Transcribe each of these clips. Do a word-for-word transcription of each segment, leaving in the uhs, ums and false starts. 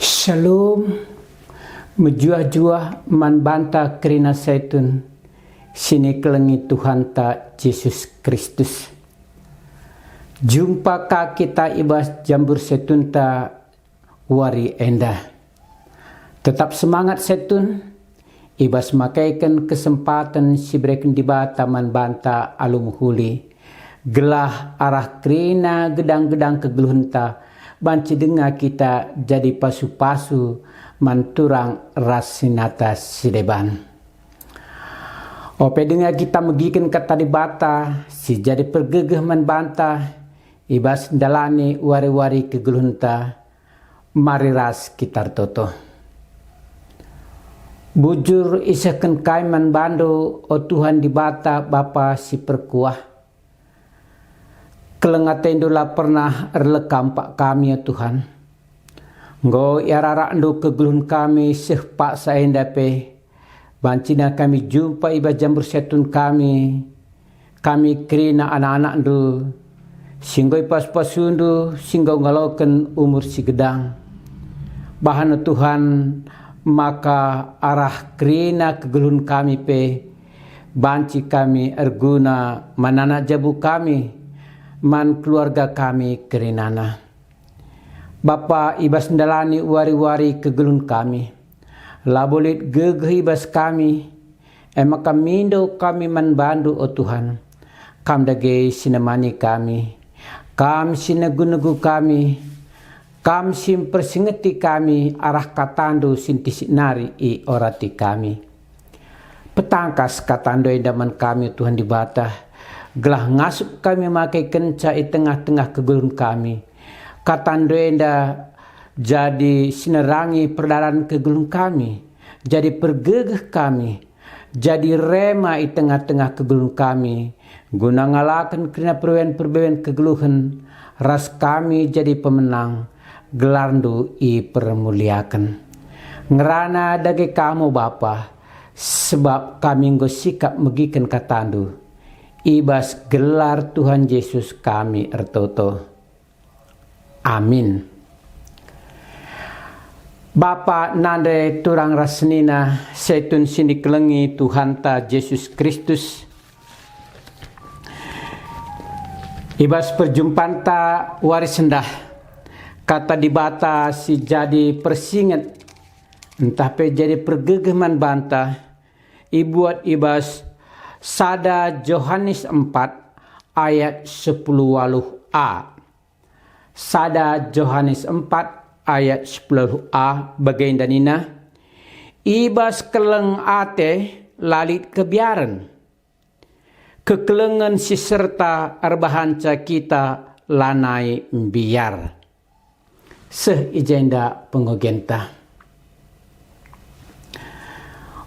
Shalom, mejuah-juah man banta kerina setun si nikelengi Tuhanta Jesus Kristus. Jumpa ka kita i bas jambur setunta wari enda. Tetap semangat setun, i bas makeken kesempaten si ibereken Dibata man banta alu mehuli, gelah arah kerina gedang-gedang kegeluhenta banci denga kita jadi pasu-pasu man turang ras senina si deban. Ope denga kita megiken Kata Dibata si jadi pergegeh man banta i bas ndalani wari-wari kegeluhenta, mari ras kita ertoto. Bujur isehken kai man bandu, o Tuhan Dibata, Bapa si perkuah. Keleng atendu la pernah erleka empak kami, o Tuhan. Enggo iararakndu kegeluhen kami seh paksa enda pe. Bancina kami jumpa i bas jambur setun kami. Kami kerina anak-anakndu, si enggo ipasu-pasundu, si enggo ngaloken umur si gedang. Bahan, o Tuhan, maka arah kerina kegeluhen kami pe, banci kami erguna man anak jabu kami, man keluarga kami kerinana. Bapa, i bas ndalani wari-wari kegeluhen kami, labo lit gegeh i bas kami, e maka mindo kami man bandu, o Tuhan. Kam dage si nemani kami, Kam si negu-negu kami, Kam si mpersingeti kami arah katandu si ntisik nari iorati kami. Petangkas katandu enda man kami, Tuhan Dibata, gelah ngasup kami makekenca i tengah-tengah kegeluhen kami. Katandu enda jadi si nerangi perdalan kegeluhen kami, jadi pergegeh kami, jadi rema i tengah-tengah kegeluhen kami, guna ngalaken kerina perbahan-perbahan kegeluhen, ras kami jadi pemenang, gelarndu ipermuliaken. Ngerana dage Kam, o Bapa, sebab kami enggo sikap megiken katandu. I bas gelar Tuhan Jesus kami ertoto. Amin. Bapa, nande, turang ras senina, setun si nikelengi Tuhanta Jesus Kristus, i bas perjumpanta wari sendah, Kata Dibata si jadi persinget ntah pe jadi pergegeh man banta, ibuat i bas sada Johanes empat ayat sepuluh waluh a. Sada Johanes empat ayat sepuluh a bagenda nina, "I bas keleng ate la lit kebiaren. Kekelengen si serta erbahanca kita lanai mbiar." Seh i jenda pengogenta.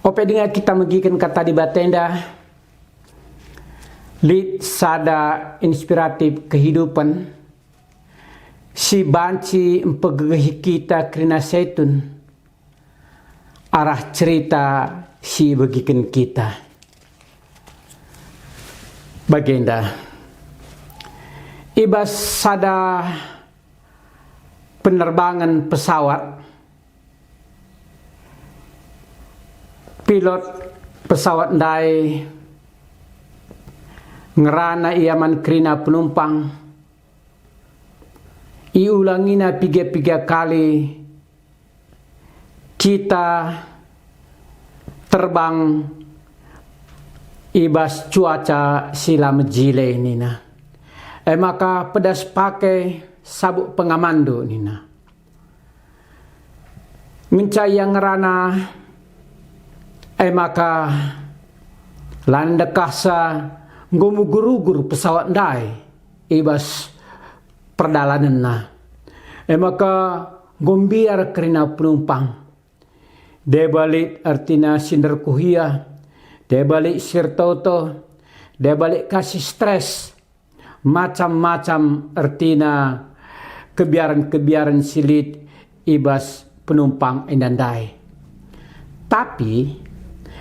Ope denga kita megiken Kata Dibata enda, lit sada inspiratif kehidupan si banci mpegegehi kita kerina setun arah cerita si ibegiken kita. Bagenda, i bas sada penerbangan pesawat, pilot pesawat ndai ngerana ia man kerina penumpang. Iulangina piga-piga kali kita terbang i bas cuaca si la mejile nina. E maka pedas pake sabuk pengamanndu nina. Ngenca ia ngerana, e maka lanai ndekahsa enggo mugur-ugur pesawat ndai i bas perdalanenna. E maka enggo mbiar kerina penumpang. Deba lit ertina si nderkuh ia, deba lit si ertoto, deba lit ka si stres. Macam-macam ertina kebiaren-kebiaren si lit i bas penumpang enda ndai. Tapi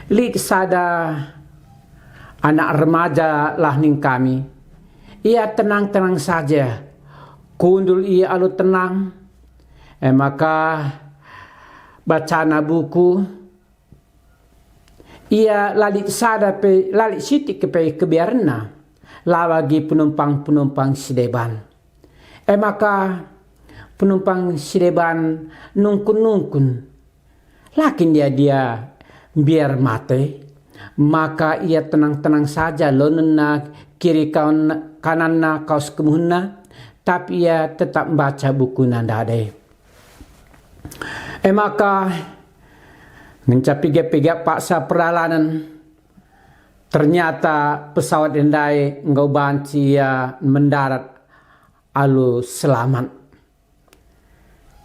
lit sada anak remaja lah ning kami. Ia tenang-tenang saja. Kundul ia alu tenang. E maka bacana buku, ia la lit sada pe, la lit sitik pe kebiarenna, la bagi penumpang-penumpang si deban. E maka penumpang si deban nungkun-nungkun, la kin dia-dia mbiar mate, maka ia tenang-tenang saja lonenna kiri kaun-, kananna kaus kemuhenna, tapi ia tetap mbaca bukuna ndai. E maka, ngenca piga-piga paksa perdalanen, ternyata pesawat ndai enggo banci ia mendarat alu selamat.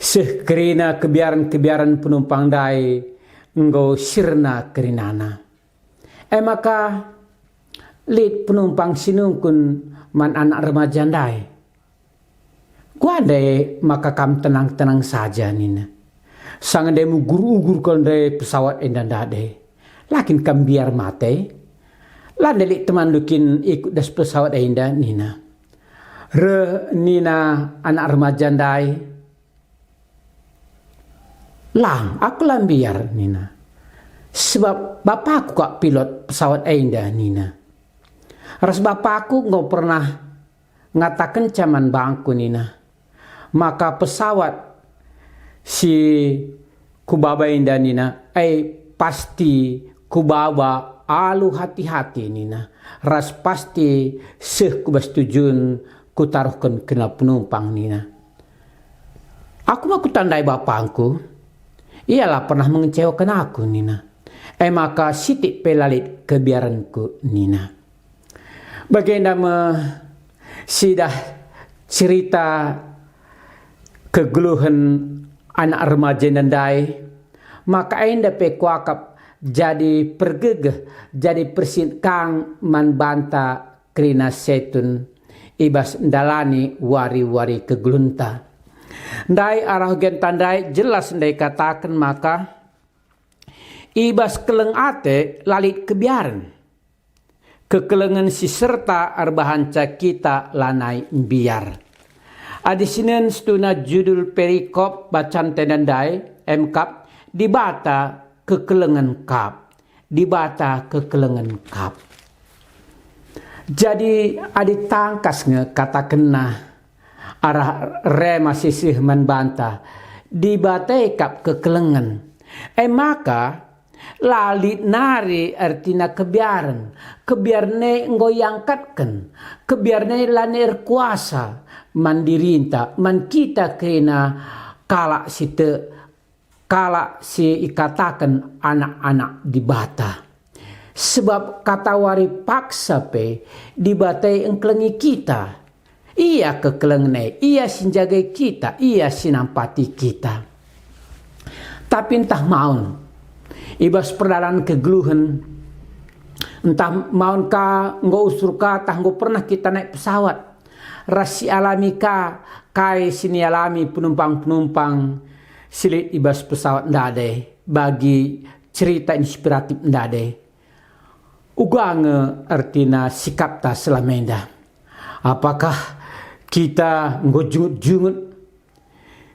Seh kerina kebiaren-kebiaren penumpang ndai enggo sirna kerinana. E maka, lit penumpang si nungkun man anak remaja ndai, "Kuga ndai maka kam tenang-tenang saja?" nina. "Sanga ndai mugur-ugur kal ndai pesawat enda ndai. La kin kam mbiar mate? La ndai lit temanndu kin ikut das pesawat enda?" nina. Reh nina anak remaja ndai, "Lang, aku la mbiar," nina. "Sebab bapaku kap pilot pesawat enda," nina. "Ras bapaku enggo pernah ngatakenca man bangku," nina, "maka pesawat si kubaba enda," nina, "e pasti kubaba alu hati-hati," nina, "ras pasti seh ku bas tujun kutaruhken kerina penumpang," nina. "Aku ma kutandai bapangku, ia la pernah mengecewaken aku," nina. "E maka sitik pe la lit kebiarenku," nina. Bagenda me sidah cerita kegeluhen anak remaja enda ndai, maka enda pe kuakap jadi pergegeh, jadi persinkang man banta kerina setun i bas ndalani wari-wari kegeluhenta. Ndai arah genta ndai jelas ndai kataken maka i bas keleng ate la lit kebiaren. Kekelengen si serta erbahanca kita lanai mbiar. Adi sinen situhuna judul perikop bacanta ndai, emkap, Dibata kekelengen kap. Dibata kekelengen kap. Jadi, adi tangkas nge katakenna arah rema si seh man banta, Dibata e kap kekelengen, e maka, la lit nari ertina kebiaren. Kebiaren e enggo iangkatken. Kebiaren e lanai erkuasa man dirinta, man kita kerina kalak si tek, kalak si ikataken anak-anak Dibata. Sebab katawari paksa pe Dibata e engkelengi kita. Ia kekelengen e, Ia si njagai kita, Ia si nampati kita. Tapi ntah maun, i bas perdalan kegeluhen, ntah maun ka enggo usur ka tah enggo pernah kita naik pesawat, ras sialami ka kai si nialami penumpang-penumpang si lit i bas pesawat ndai, bagi cerita inspiratif ndai. Uga nge ertina sikapta selama enda? Apakah kita enggo jungut-jungut,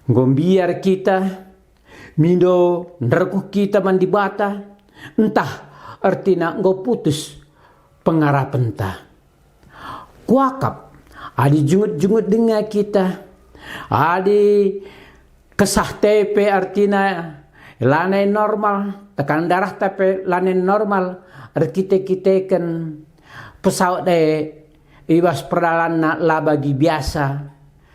enggo mbiar kita, mindo nderkuh kita man Dibata, ntah ertina enggo putus pengarapenta? Kuakap, adi jungut-jungut denga kita, adi kesah tepe ertina lanai normal, tekanan darahta pe lanai normal, erkite-kiteken pesawat e i bas perdalanna la bagi biasa,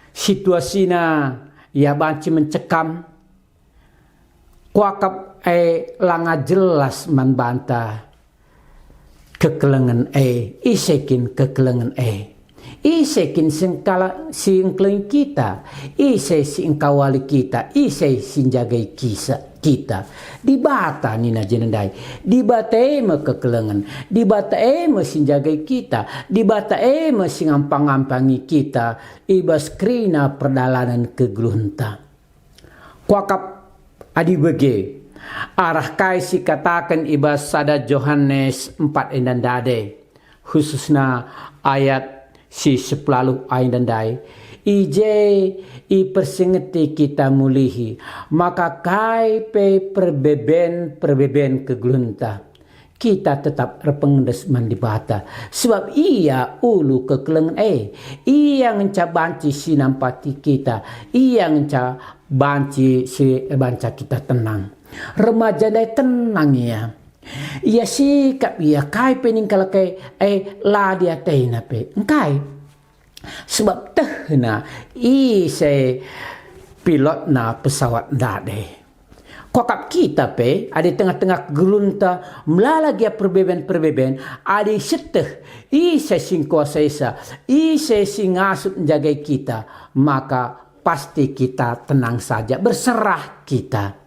situasina ia banci mencekam, kuakap e langa jelas man banta kekelengen e. Ise kin kekelengen e? Ise kin sengkala si engkelengi kita? Ise si engkawali kita? Ise si njagai kisa-, kita? Dibata nina jenda ndai. Dibata e me kekelengen. Dibata e me si njagai kita. Dibata e me si ngampa-ngampangi kita i bas kerina perdalanen kegeluhenta. Kuakap adi bage, arah kai si kataken i bas sada Johanes empat enda ndai, khususna ayat si sepuluh ai enda ndai, I je ipersingeti kita mulihi, maka kai pe perbeben-perbeben kegeluhenta, kita tetap erpengendes man Dibata, sebab Ia ulu kekelengen e. Ia ngenca banci si nampati kita, Ia ngenca banci si banca kita tenang. Remaja ndai tenang ia. Ia sikap ia, kai pe nina kalak e, e la diatena pe. Engkai? Sebab tehna ise pilotna pesawat ndai. Kuakap kita pe, adi tengah-tengah kegeluhenta melala gia perbeben-perbeben, adi sieteh ise si ngkuasaisa, ise si ngasup njagai kita, maka pasti kita tenang saja, berserah kita.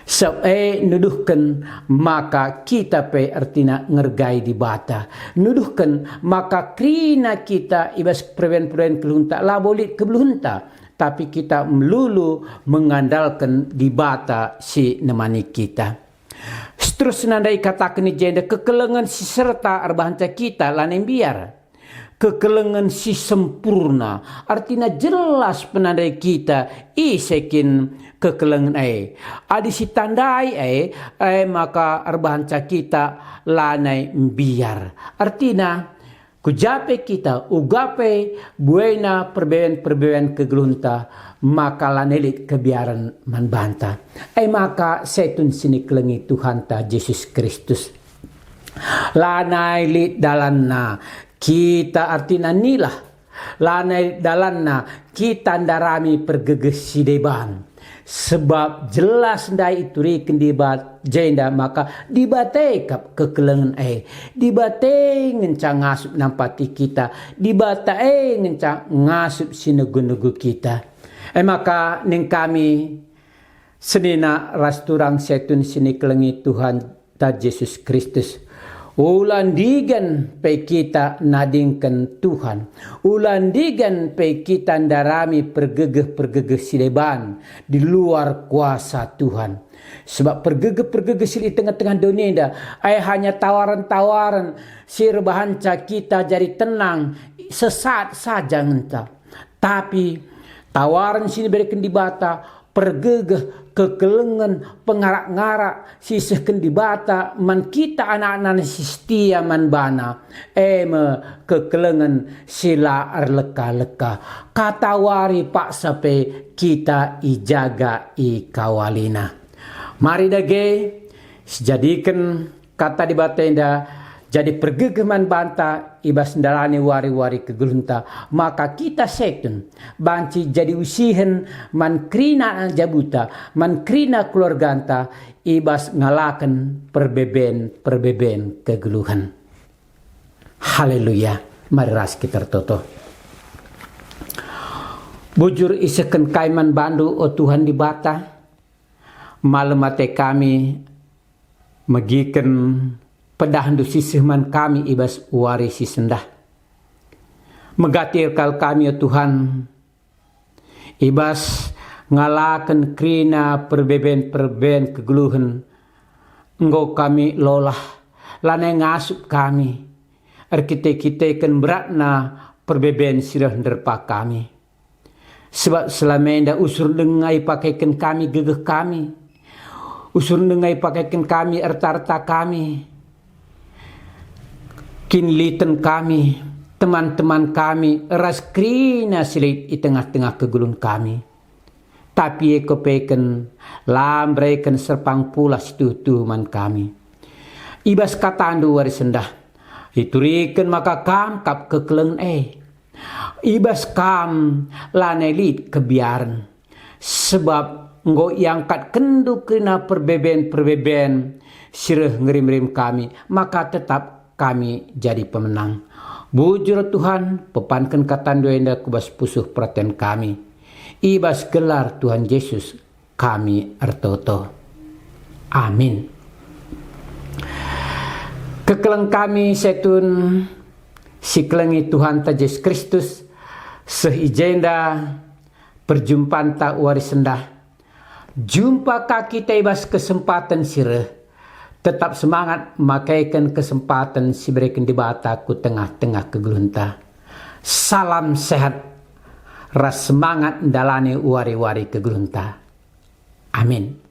Sebab e nuduhken maka kita pe ertina ngergai Dibata. Nuduhken maka kerina kita i bas perbeben-perbeben kegeluhenta, labo lit kegeluhenta, tapi kita melulu mengandalken Dibata si nemani kita. Seterusna ndai ikataken i jenda, kekelengen si serta erbahanca kita lanai mbiar. Kekelengen si sempurna, ertina jelas penandai kita ise kin kekelengen e. Adi sitandai e, e maka erbahanca kita lanai mbiar. Ertina, ku ja pe kita, uga pe buena perbeben-perbeben kegeluhenta, maka lanai lit kebiaren man banta. E maka setun si nikelengi Tuhanta Jesus Kristus. Lanai lit dalanna kita, ertina nilah. Lanai dalanna kita ndarami pergegeh si deban. Sebab jelas ndai ituriken Dibat-, jenda maka Dibata e kap kekelengen e. Dibata e ngenca ngasup nampati kita. Dibata e ngenca ngasup si negu-negu kita. E maka ning kami senina ras turang setun si nikelengi Tuhan ta Jesus Kristus. Ula ndigan pe kita nadingken Tuhan. Ula ndigan pe kita ndarami pergegeh-pergegeh si deban di luar kuasa Tuhan. Sebab pergegeh-pergegeh si lit i tengah-tengah doni enda, e hanya tawaren-tawaren si erbahanca kita jadi tenang sesaat saja ngenca. Tapi tawaren si ibereken Dibata, pergegeh, kekelengen, pengarak-ngarak si isehken Dibata man kita anak-anakNa si setia man baNa, e me kekelengen si la erleka-leka. Katawari paksa pe kita ijaga ikawalina. Mari dage, sijadiken Kata Dibata enda jadi pergegeh man banta i bas ndalani wari-wari kegeluhenta, maka kita setun banci jadi usihen man kerina anak jabuta, man kerina keluarganta i bas ngalaken perbeben-perbeben kegeluhen. Haleluya! Mari ras kita ertoto. Bujur isehken kai man baNdu, o Tuhan Dibata, malem ate kami megiken pedahNdu si seh man kami i bas wari si sendah. Megati kal kami, o Tuhan, i bas ngalaken kerina perbeben-perbeben kegeluhen, enggo kami lolah, lanai ngasup kami, erkite-kiteken beratna perbeben si reh nderpa kami. Sebab selama enda usur denga ipakeken kami gegeh kami, usur denga ipakeken kami erta-erta kami, kinliten kami, teman-teman kami, ras kerina si lit i tengah-tengah kegeluhen kami. Tapi e kepeken la mbereken serpang pulah si tuhu-tuhu man kami. I bas katandu wari sendah, ituriken maka Kam kap kekelengen e. I bas Kam lanai lit kebiaren, sebab enggo iangkatkenNdu kerina perbeben-perbeben si reh ngerim-ngerim kami, maka tetap kami jadi pemenang. Bujur Tuhan, pepanken katandu enda ku bas pusuh peraten kami. I bas gelar Tuhan Jesus kami ertoto. Amin. Kekeleng kami setun si kelengi Tuhanta Jesus Kristus, seh i jenda perjumpanta wari sendah. Jumpa ka kita i bas kesempaten si reh. Tetap semangat makeken kesempaten si ibereken Dibata ku tengah-tengah kegeluhenta. Salam sehat ras semangat ndalani wari-wari kegeluhenta. Amin.